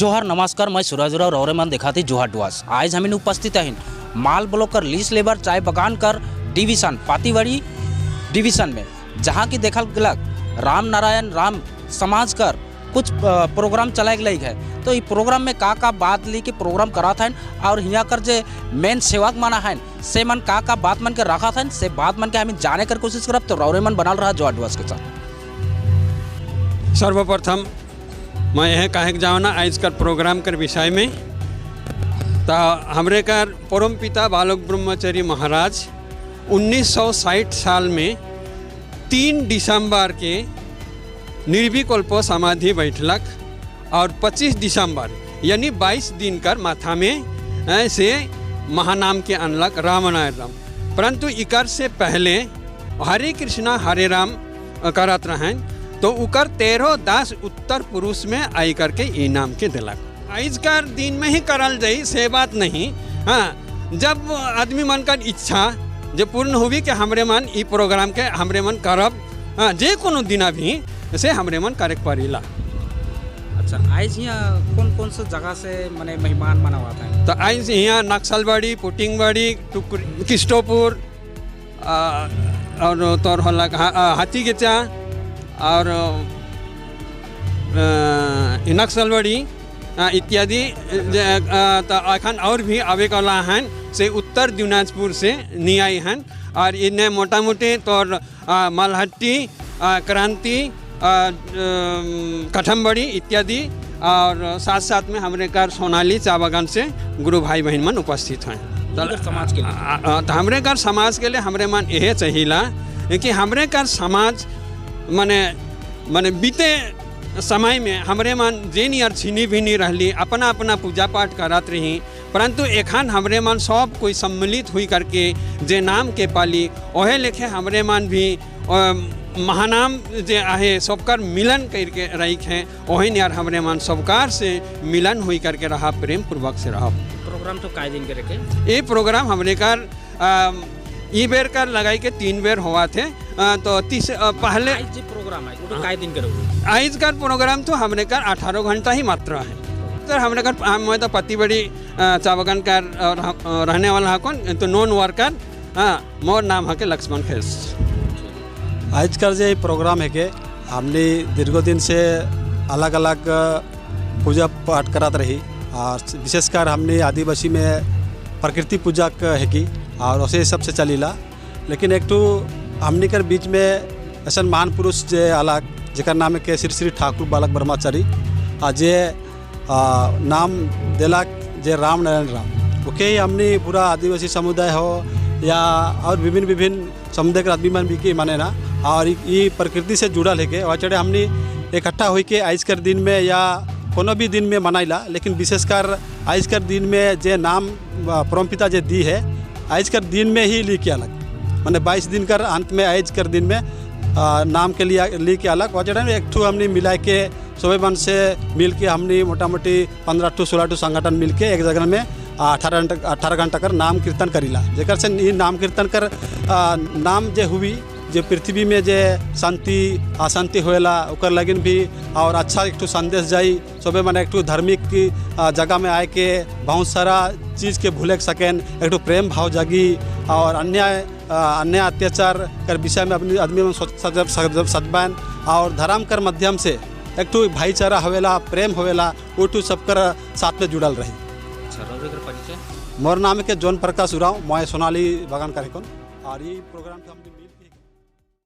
जोहार, नमस्कार। मैं सूरज राव, रौरे मन दिखाती जोहार डुआस। आज हमिन उपस्थित हैं माल ब्लॉक कर लीस लेबर चाय बगान कर डिवीजन पातीबाड़ी डिवीजन में, जहाँ की देखल गलक राम नारायण राम समाज कर कुछ प्रोग्राम चलाए गई है। तो ये प्रोग्राम में का का बात ली के प्रोग्राम करा था और यहाँ कर जे मेन सेवक माना है से मन का का बात मन के रखा था, से बात मन के हमें जाने कर कोशिश करब। तो रौरे मन बनाल रहा जोहार डुआस के साथ। सर्वप्रथम मैं यह कहे जाओ ना आज कर प्रोग्राम कर विषय में, तो हमरे कर परम पिता बालक ब्रह्मचारी महाराज 1960 साल में 3 दिसंबर के निर्विकल्प समाधि बैठलक और 25 दिसंबर यानी 22 दिन कर माथा में से महानाम के अनलक रामनारायण राम। परंतु इकर से पहले हरे कृष्णा हरे राम करत रहें, तो उकर 13 दास उत्तर पुरुष में आई करके ई नाम के दिलक। आज कर दिन में ही करल जाई से बात नहीं। हाँ, जब आदमी मन का इच्छा जो पूर्ण हुई कि हमरे मन ई प्रोग्राम के हमरे मन करब, हाँ, जे कोनो दिन भी से हमरे मन करे के पड़ेला। अच्छा, आज यहाँ कौन कौन सा जगह से माने मेहमान मना हुआ था? तो आज यहाँ नक्सलबाड़ी, पुटिंगबाड़ी, टुकरी, किस्टोपुर और तोर होला हाथीगेचा और नक्सलबाड़ी इत्यादि। तो अखन और भी आवे वाला हैं से उत्तर दिनाजपुर से नहीं आई हैं और इन्हें मोटा मोटी तोर मालहट्टी, क्रांति, कठमबड़ी इत्यादि और साथ साथ में हमारे घर सोनाली चा बागान से गुरु भाई बहन मन उपस्थित हैं। तो समाज के लिए तो हमरे घर समाज के लिए हमरे मन यह चाहिला कि हमरे घर समाज माने माने बीते समय में हमरे मन जे नियर छीनी भी रहली, अपना अपना पूजा पाठ करत रही, परंतु एखान हमरे मन सब कोई सम्मिलित हुई करके जे नाम के पाली ओहे लेखे हमरे मन भी महानाम जे आहे सबकर मिलन करके रही है। ओहे नियर हमरे मन सबकार से मिलन हुई करके रहा, प्रेम पूर्वक से रहा। प्रोग्राम तो काय दिन के रखे? ये प्रोग्राम हमरे कर ई बेर कर लगाई के 3 बेर हुआ थे। तो तीस पहले आज जे प्रोग्राम है वो तो काय दिन के रहो? आज का प्रोग्राम तो हमने कर 18 घंटा ही मात्र है। तो हमने कर मैं तो पति बड़ी चा बागान का रहने वाला हकोन, तो नॉन वर्कर। हाँ, मोर नाम है के लक्ष्मण खेस। आजकल जो प्रोग्राम है के हमने दीर्घदिन से अलग अलग पूजा पाठ करात रही और विशेषकर हमने आदिवासी में प्रकृति पूजा है की और उसे हिसाब से चलीला। लेकिन एक तो हमने कर बीच में ऐसा महान पुरुष जे अलग जेकर नाम है के श्री श्री ठाकुर बालक ब्रह्मचारी आ जे नाम दिलक जे राम नारायण राम, ओके ही हमने पूरा आदिवासी समुदाय हो या और विभिन्न विभिन्न समुदाय के आदमी मन भी के माने ना और ये प्रकृति से जुड़ल है के और चढ़े हमने इकट्ठा होई के आज कर दिन में या कोनो भी दिन में मनाइला। लेकिन विशेषकर आज कर दिन में जे नाम परमपिता जे दी है, आज कर दिन में ही ली के अलग माने 22 दिन कर अंत में आज कर दिन में नाम के लिए ली के अलग और चढ़े एक ठू हमने मिला के सभी मन से मिल के हमने मोटा मोटी 15 ठू 16 ठू संगठन मिल के एक जगह में 18 घंटा 18 घंटा कर नाम कीर्तन करीला, जेकर से ई नाम कीर्तन कर नाम जे हुई जे पृथ्वी में जे शांति अशांति होएला ओकर लगिन भी और अच्छा एक ठो संदेश जाई। सबे माने एक ठो धार्मिक की जगह में आए के बहुत सारा चीज़ के भूले सकें, एक ठो प्रेम भाव जागी और अन्याय अन्याय अत्याचार कर विषय में अपनी आदमी में सदबान और धर्म कर माध्यम से एक ठो भाईचारा होवेला, प्रेम होवेला, वो ठो सबकर साथ में जुड़ल रही। अच्छा, रौरे कर परिचय? मोर नाम है के जॉन प्रकाश उरांव, मैं सोनाली बागान का और ये प्रोग्राम के हमने